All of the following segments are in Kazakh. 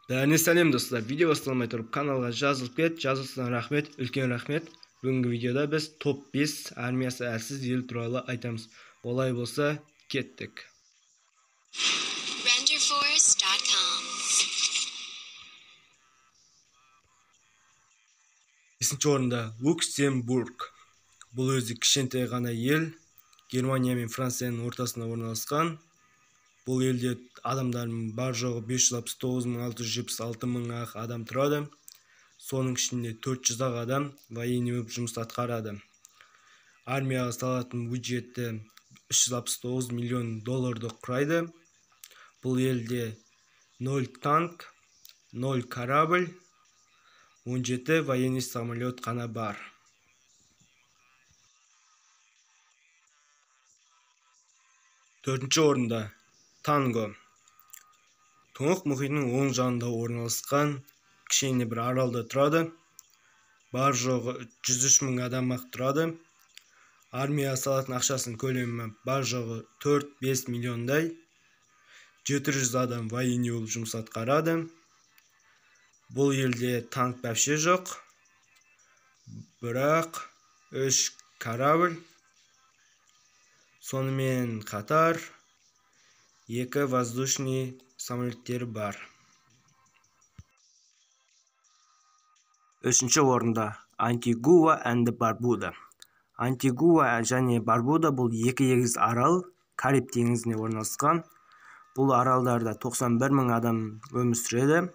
Бәріне сәлем достар. Видео басталмай тұрып каналға жазылып кет. Жазылсаң рахмет, үлкен рахмет. Бүгінгі видеода біз топ 5 армиясы әлсіз ел туралы айтамыз. Олай болса, кеттік. Renderforest.com. 5-ші орында Люксембург. Бұл өзі кішкентай ғана ел. Германия мен Францияның ортасында орналасқан. Бұл елде адамдардың бар жоғы 569 676 мың ақ адам тұрады. Соның ішінде 400 ақ адам военный болып жұмыс атқарады. Армияға салатын бюджеті 369 миллион долларды құрайды. Бұл елде 0 танк, 0 корабль, 17 военный самолет қана бар. Төртінші орында Танго. Тынық мұхитының оң жағында орналасқан кішкене бір аралда тұрады. Бар жоғы 103 мың адам ақ тұрады. Армияға салатын ақшасының көлемі бар жоғы 4-5 миллиондай. 700 адам военный болып жұмыс атқарады. Бұл елде танк вообще жоқ. Бірақ 3 корабль, сонымен қатар 2 воздушный самолеттері бар. Үшінші орында Антигуа and Барбуда. Антигуа және Барбуда бұл екі егіз арал, Кариб теңізіне орналасқан. Бұл аралдарда 91 мың адам өмір сүреді.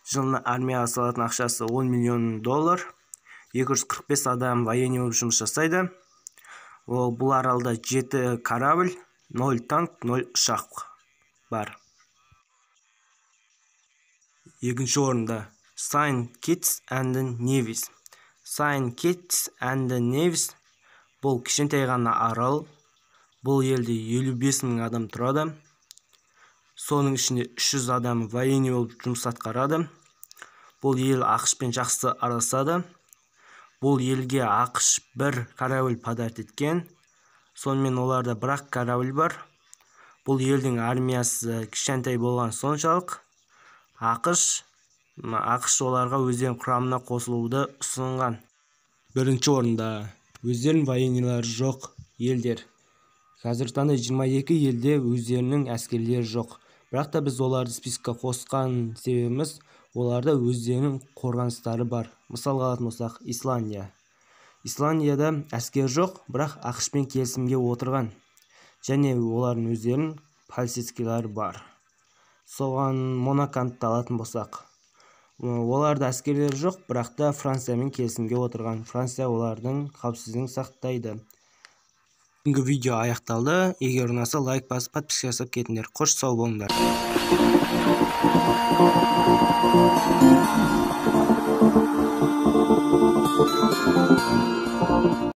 Жылына армияға салатын ақшасы 10 миллион доллар. 245 адам военный болып жұмыс жасайды. Ол бұл аралда 7 корабль, 0 танк, 0 ұшақ бар. Екінші орында Saint Kitts and Nevis. Saint Kitts and Nevis бұл кішкентай ғана арал. Бұл елде 55 мың адам тұрады. Соның ішінде 300 адам военный болып жұмыс атқарады. Бұл ел АҚШ-пен жақсы араласады. Бұл елге АҚШ бір корабль подарок еткен. Сонымен оларда бір-ақ корабль бар. Бұл елдің армиясы кішкентай болған соншалық, АҚШ оларға өздерінің құрамына қосылуды ұсынған. Бірінші орында өздерінің военныйлары жоқ елдер. Қазіргі таңда 22 елде өздерінің әскерлері жоқ. Бірақ та біз оларды списокқа қосқан себебіміз, оларда өздерінің қорғаныстары бар. Мысалға алатын болсақ, Исландия. Исландияда әскер жоқ, бірақ АҚШ-пен келісімге отырған. Және олардың өздерінің полицейскийлері бар. Соған Монаконы алатын болсақ, оларда әскерлері жоқ, бірақ та Франциямен келісімге отырған. Франция олардың қауіпсіздігін сақтайды. Бүгінгі видео аяқталды. Егер ұнаса, лайк басып, подписка жасап кетіңдер. Қош, сау болыңдар.